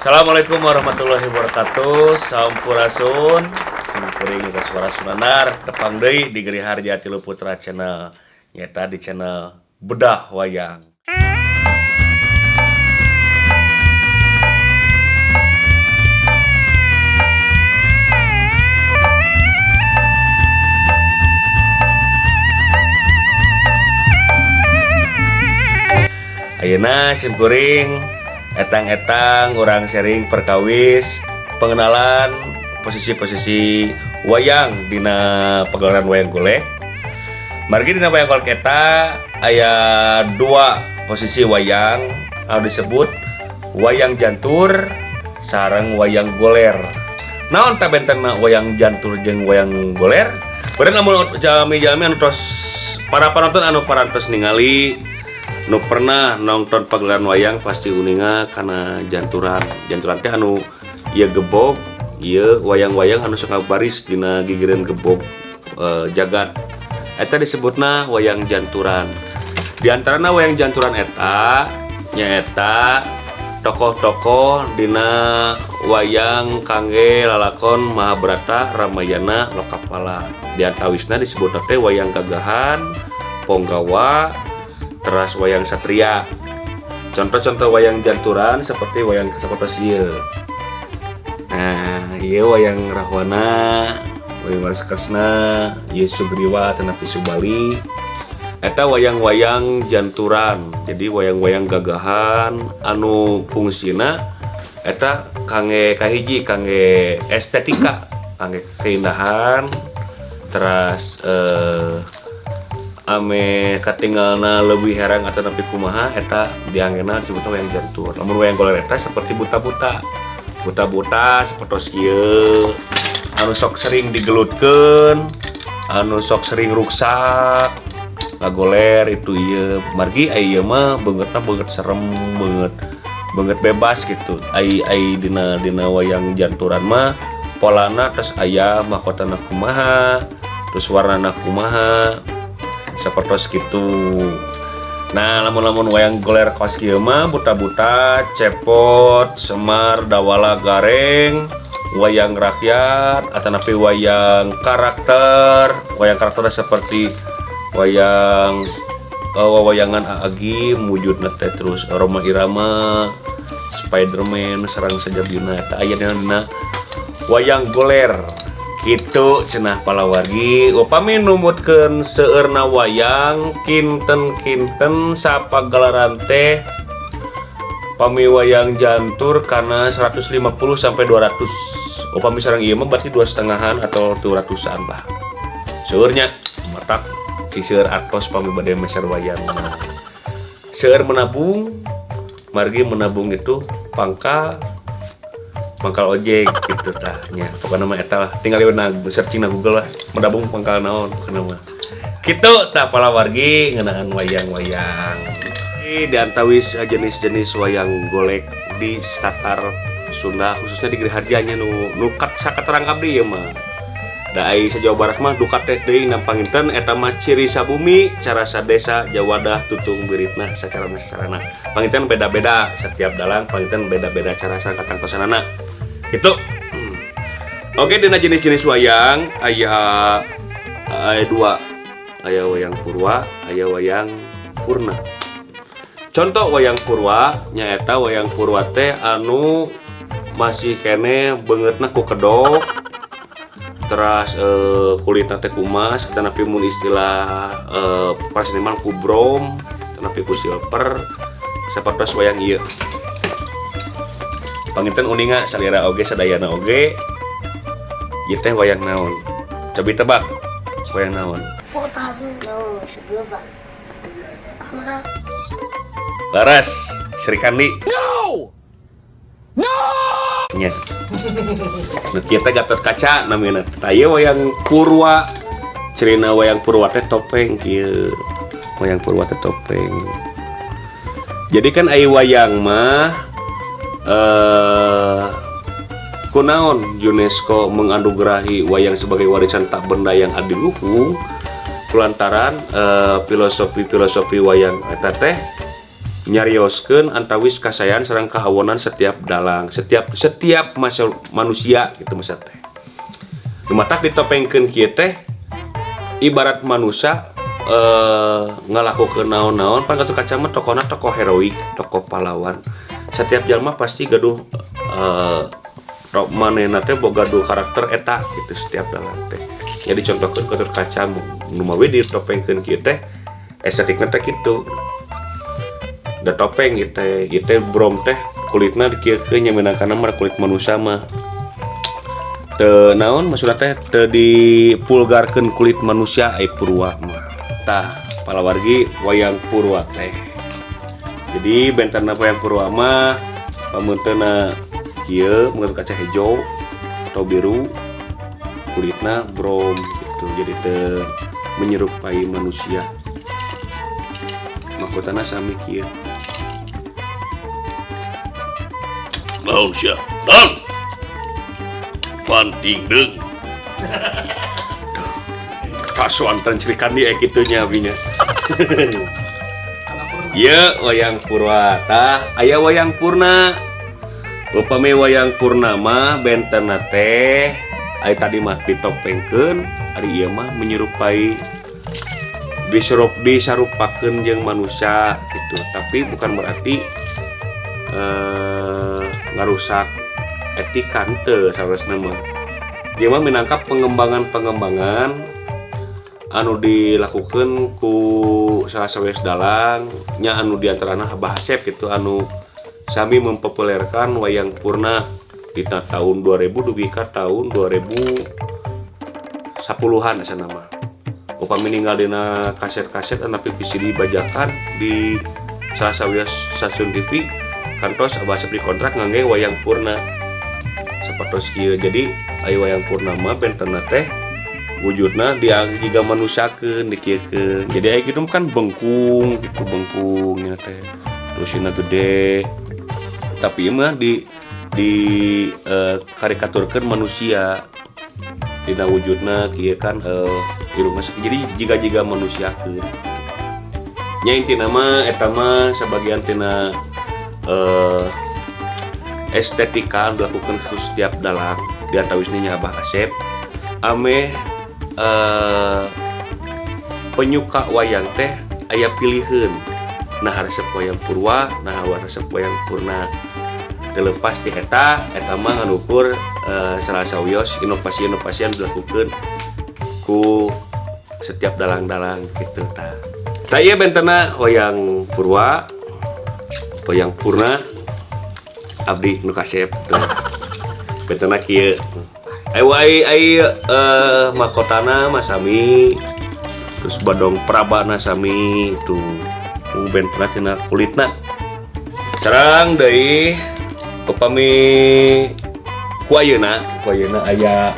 Assalamualaikum warahmatullahi wabarakatuh. Sampurasun. Simkuring Suara Sunanar tepang deui di Griha Harja Tilu Putra Channel. Nyata di channel Bedah Wayang. Ayeuna simkuring etang-etang urang sharing perkawis pengenalan posisi-posisi wayang dina pagelaran wayang golek. Margi dina wayang golek eta aya dua posisi wayang anu disebut wayang jantur sareng wayang goler. Naon tah bentena wayang jantur jeung wayang goler? Beureun lamun jalmi-jalmi anu tos para penonton anu parantos ningali, nu pernah nonton pagelaran wayang, pasti uninga karena janturan. Janturan teh anu ieu gebog, ieu wayang-wayang anu sok baris dina gigireun gebog jagat eta disebutna wayang janturan. Di antarana wayang janturan eta nyaeta tokoh-tokoh dina wayang kangge lalakon Mahabharata, Ramayana, Lokapala. Di antawisna disebut teh wayang gagahan, ponggawa, teras wayang satria. Contoh-contoh wayang janturan seperti wayang sapertos ieu. Nah, ieu wayang Rahwana, wayang Kresna, ieu Sugriwa tetapi Subali. Eta wayang-wayang janturan. Jadi wayang-wayang gagahan anu fungsina eta kangge kahiji kangge estetika, kangge keindahan, teras ame katinggalna leuwih herang atau nepi kumaha, eta dianggena disebutna wayang jantur. Lamun wayang goler eta seperti buta-buta. Buta-buta sapertos ieu anu sok sering digelutkeun, anu sok sering ruksak, ngagoler itu ieu. Margi ai ieu mah beungeutna beungeut serem, beungeut beungeut bebas gitu. Ai ai dina dina wayang janturan mah polana terus aya mahkotana kumaha, terus warnana kumaha, sapertos gitu. Nah, lamun-lamun wayang goler kos kieu mah buta-buta, cepot, Semar, Dawala, Gareng, wayang rakyat atanapi wayang karakter. Wayang karakter seperti wayang wawayangan Aa Gym wujudna teh, terus Rhoma Irama, Spiderman sareng sajabina, eta aya dina wayang goler gitu cenah palawargi. Upami numutkeun seueurna wayang kinten-kinten sapagelaran teh, pami wayang jantur karena 150 sampai 200, upami sareng ieu mah berarti 2,5-an atau 200-an lah seueurnya. Matak seueur artos pami bade meser wayang, seueur menabung. Margi menabung itu pangkal pangkal ojek gitu tah nya. Pokoknya mah eta lah, tinggal na searching na Google lah, menabung pangkal naon, pokoknya mah gitu tah palawargi ngeunaan wayang-wayang. Di antawis jenis-jenis wayang golek di Tatar Sunda, khususnya di Griharjanya, nu nu kat sakaterang abdi ieu mah. Da ai sa Jawa Barat mah duka teh teuing panginten eta mah ciri sabumi, cara sadesa jawadah tutung biritna sacarana sacarana panginten beda-beda, setiap dalang panginten beda-beda cara katangtosanana gitu. Oke, dina jenis-jenis wayang aya aya dua, aya wayang purwa, aya wayang purna. Contoh wayang purwa nyaeta wayang purwa teh anu masih kene beungeutna ku kedok, teras kulitna teh kumas, tanapi mun istilah para seniman ku brom, tanapi ku silver, sapertos wayang ieu. Panginten uninga salira oge, sadayana oge, ieu teh wayang naon? Cobi tebak, wayang naon? 4000 Laras, Srikandi. No! No! Nya. Nu kieu teh Gatot Kaca namina. Tah, ieu wayang purwa. Cirina wayang purwa teh topeng kieu. Wayang purwa teh topeng. Jadi kan ai wayang mah kunaon UNESCO menganugerahi wayang sebagai warisan tak benda yang adiluhung, kulantaran filosofi-filosofi wayang eta teh Nyarioskeun antawis kasayan sareng kaawonan setiap dalang, setiap setiap manusia gitu maksud teh. Nu matak ditopengkeun kieu teh ibarat manusia ngalakukeun naon-naon pan Gatotkaca mah tokohna tokoh heroik, tokoh pahlawan. Setiap jalma pasti gaduh manehna teh boga gaduh karakter eta gitu setiap dalang teh. Jadi contohkeun Gatotkaca nu mawi ditopengkeun kieu teh estetikna teh kitu. Da topeng ieu teh, ieu teh brom teh kulitna dikieukeun nya minangkana mah kulit manusia mah. Teu naon maksudna teh teu dipulgarkeun kulit manusia ai purwa mah. Tah, palawargi wayang purwa teh. Jadi bentenna wayang purwa mah pamunteuna kieu mun kaca hejo atau biru, kulitna brom gitu. Jadi teu menyerupai manusia. Mahkotana sami kieu. Naon sia? Naon? Panting deung. Kasuantan cerikan dia kitu nya abinya. Ieu wayang purwa tah aya wayang purna. Upami wayang purna mah bentenna teh aya tadi mah ditopengkeun, ari ieu mah menyerupai disarupakeun jeung manusia gitu. Tapi bukan berarti ngarusak etika henteu saresna mah. Ieu mah minangka pengembangan-pengembangan anu dilakukeun ku salah sawios dalang nya anu diantarana Abah Asep gitu anu sami mempopulerkan wayang purna dina tahun 2000 dugi ka tahun 2010-an asana mah. Upami ninggal dina kaset-kaset anu VCD bajakan di salah sawios stasiun TV kantos Abah Asep dikontrak ngangge wayang purna sapertos kieu. Jadi aya wayang purna mah bentenna teh wujudna jiga manusiakeun dikieukeun. Jadi aya kitu kan bengkung gitu, bengkung nya teh. Terusna gede. Tapi ieu mah di karikaturkeun manusia. Dina wujudna kieu kan irungna sakieu. Jadi jiga-jiga manusiakeun. Nya intina mah eta mah sabagian tina estetika anu dilakukan ku setiap dalang di antawisna nya Abah Asep ameh penyuka wayang teh aya piliheun nah resep wayang purwa nah resep wayang purna. Terlepas ti eta, eta mah nganukur salah sawios inovasi-inovasi anu dilakukeun ku setiap dalang-dalang gitu tah. Tah ieu bentena wayang purwa, wayang purna abdi nu kasep. Bentena kieu. Ai ai ai mahkotana mah sami, terus badong prabana sami tuh. Bentena tina kulitna. Sareng deui upami ku ayeuna, ku ayeuna aya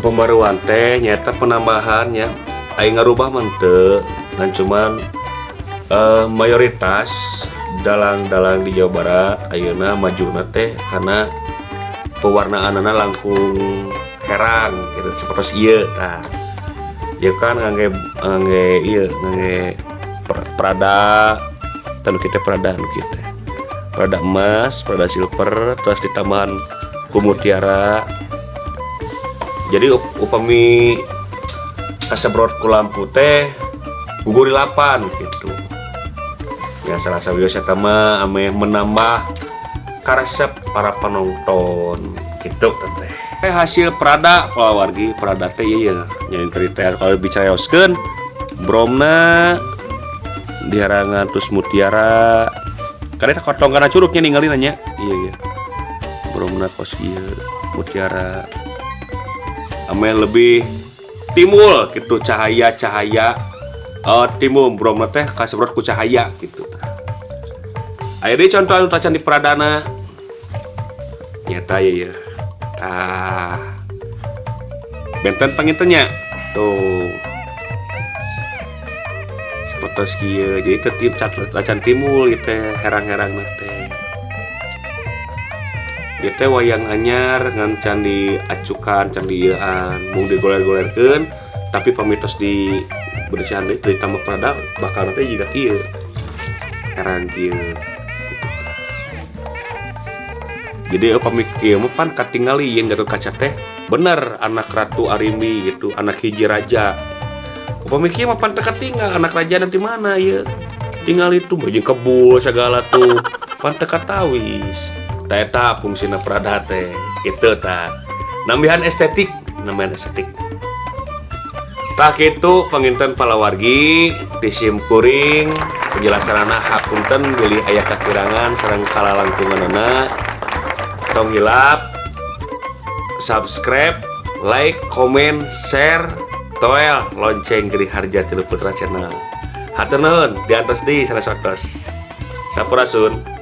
pembaruan teh nyaeta penambahannya. Ai ngarubah mah henteu, ngan cuman mayoritas dalang-dalang di Jawa Barat ayeuna majuna teh karena pewarnaanana langkung herang gitu seperti ieu tah. Ieu kan ngangge ngangge ieu ngangge prada tah nu kitu, prada nu kitu. Prada emas, prada silver, terus ditambahan ku mutiara. Jadi upami kasebrot ku lampu teh gugurilapan gitu. Ya salah sawios eta mah ameh menambah karesep para penonton gitu teh. Hasil prada palawargi, prada teh ieu ya nya kriteria kalau dicarioskeun bromna diharangan terus mutiara. Karena eta kotong kana curugnya ninggalin nya. Iya iya. Bromna kos ieu mutiara. Ameh lebih timbul gitu cahaya-cahaya. Timbul bromna teh kasebrot ku cahaya gitu. Aya deui contoh anu tacan di pradana. Nyata ya ya. Tah. Benten panginten nya. Tuh. Sapertos kieu. Jadi tetep tacan timbul ieu teh herang-herangna teh. Ieu teh wayang anyar ngan can diacukan, can diieuan, mung digoler-golerkeun tapi pamitos di bersihan deui ditambah prada bakal teh jiga kieu. Herang kieu gitu. Jadi upami kieu mah pan katingali yen Gatot Kaca teh bener anak Ratu Arimbi gitu, anak hiji raja. Upami kieu mah pan teu katinggal anak raja nanti mana ieu. Tinggal itu jeung kebul segala tuh pan teu katawis. Tah, eta fungsina prada teh kitu tah. Nambihan estetik, nambihan estetik. Tah, kitu panginten palawargi ti sim kuring penjelasanana. Hapunten bilih aya kakurangan sareng kalalangkunganana. Tong hilap subscribe, like, komen, share, toel lonceng Giri Harja Tilu Putra Channel. Hatur nuhun, diantos di sanes waktos. Sampurasun.